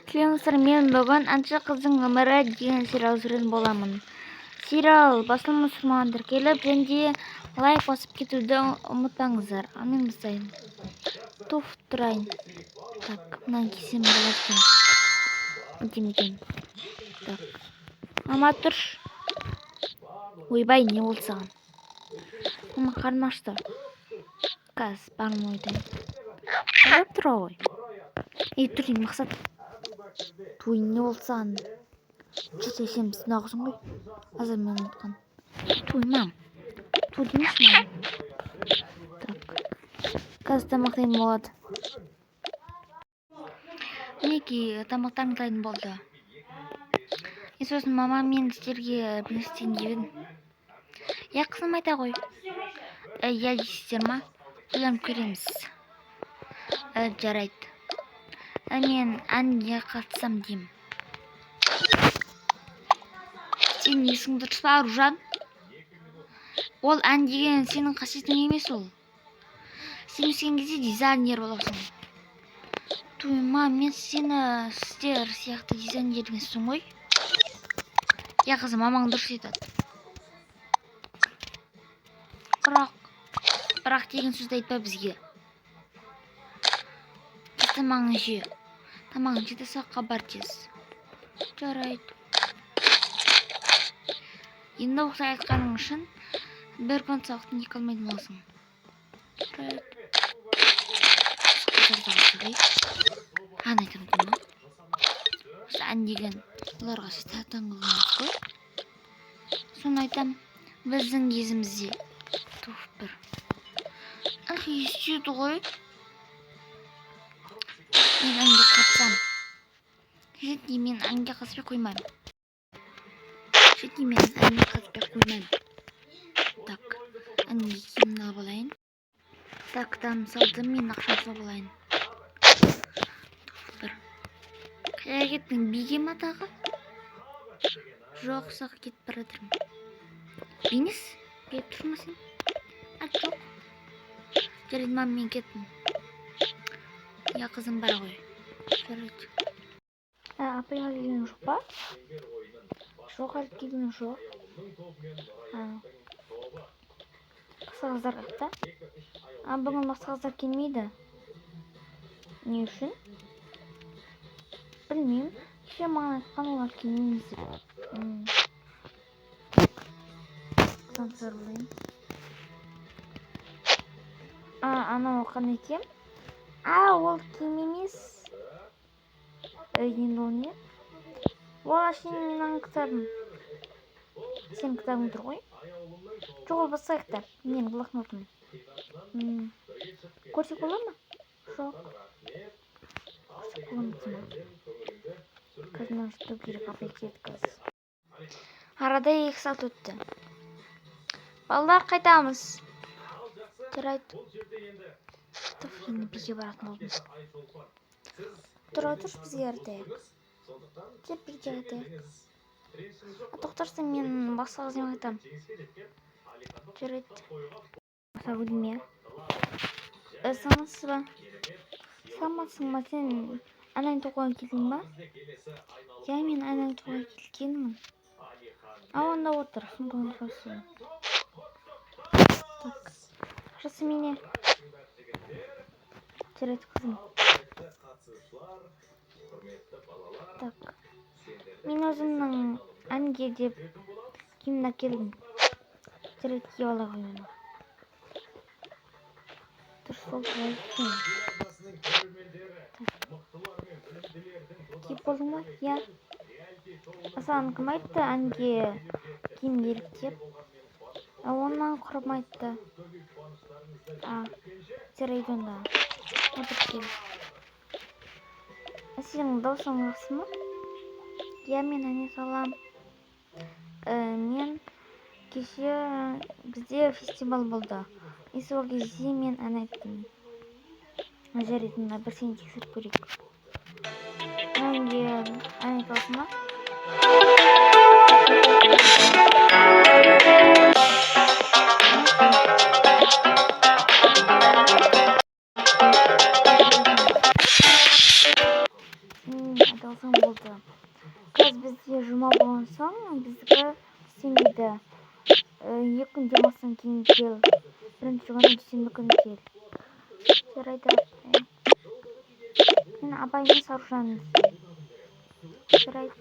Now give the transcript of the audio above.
Сәлеметсіздер, мен бүгін «Әнші қыздың өмірі» деген сериал түсіретін боламын. Сериал басылымы маған тіркеліп және де лайк басып кетуді ұмытпаңыздар. Ал мен бастайын. Туф, тұрайын. Так, мынаны кисем болады екен. Бітем екен. Так. Мама, тұршы. Ойбай, не болды саған? Мама, қарным ашты. Қазір бармай айтайын. Қарап тұр ғой. Ей, тұр, Мақсат. Туй, не болды саған? Че, сен біздің ағысың ғой. Азыр мен айтқан. Туй, мам. Ту демеші маған. Так. Қазір тамақ дайын болады. Мінекей, тамақтарың дайын болды. И сосын, мама, мен сіздерге бір нәрсе істейін деп едім. Иә, қызым, айта ғой. Иә дейсіздер ма? Ойланып көреміз. Жарайды. Мен әнге қатысам деймін. Сен есің дұрыс па, Аружан? Ол ән деген сенің қасиетің емес ол. Сен өскен кезде дизайнер боласың. Туй, ма, мен сені сіздер сияқты дизайнер емеспін ғой. Иә, қызым, мамаң дұрыс айтады. Бірақ, бірақ деген сөзді айтпа бізге. Тез тамағыңды же. Тамағыңды же де сабаққа бар тез. Жарайды. Енді осылай айтқаның үшін бір күн сабақтан екі алмайтын боласың. Жарайды. Қыздарды алсақ, ей. Ән айтамын ма? Осы ән деген оларға сатан қылған қой. Соны айтам. Біздің кезімізде. Туф бір. Ах, естиді ғой. Мен әнге қатысам. Және мен әнге қатыспай қоймаймын. Және мен әнге қатыспай қоймаймын. Так, әнге киімін алып алайын. Так, там салдым, мен ақша салып алайын. Туф бір. Қайда кеттің, биге ма тағы? Жоқ, ұсақ кетіп бара жатырмын. Денис, келіп тұрсың ба сен? А, жоқ. Жарайды, мам, мен кеттім. Иә, қызым, бар ғой. Жарайды. Апай әлі келген жоқ па? Жоқ, әлі келген жоқ. А. Басқа қыздар қаяқта? А, бүгін басқа қыздар келмейді. Не үшін? Білмеймін. Кеше маған айтқан, олар келмейміз деп. Таныстырып алайын. А, анау қандай киім? А, ол киім емес. Енді ол не? Ол әшейін менің кітабым. Сенің кітабың тұр ғой? Жоқ, ол басқа кітап. Менің блокнотым. Көрсек бола ма? Жоқ. Көрсек бола ма деймін. Қазір мынаны жырту керек, апай келеді қазір. Арада 2 сағат өтті. Балалар, қайтамыз. Жарайды. Туф, енді биге баратын болдым. Тұра тұршы, бізге қайтайық. Кел, бірге қайтайық. А, тоқтарсың, мен басқа қызбен қайтамын. Жарайды. Сағудиме. Саламатсыз ба? Саламатсың ба, сен ән айтуға келдің ба? Иә, мен ән айтуға келгенмін. А, онда отыр, сумкаңды қойсын. Так. Жақсы, мене. Жарайды, қызым. Так. Мен өзімнің әнге деп киімін әкелдім. Жарайды, киіп ала ғой оны. Дұрыс сол солай екен. Так. Киіп болдың ба? Иә. Саған кім айтты әнге киім керек деп? А, онан құрбым айтты. А, жарайды онда. Отырып кел. Сенің даусың жақсы ма? Иә, мен ән айта аламын. Мен кеше бізде фестиваль болды. И сол кезде мен ән айттым. Жарайды, мына бір сені тексеріп көрейік. Әнге ән айта аласың ба? Қазір бізде жұма болған соң, біздікі істемейді. 2 күн демалыстан кейін кел. Бірінші күні, дүйсенбі күні кел. Жарайды, апай. Мен апай емес, Аружан. Жарайды.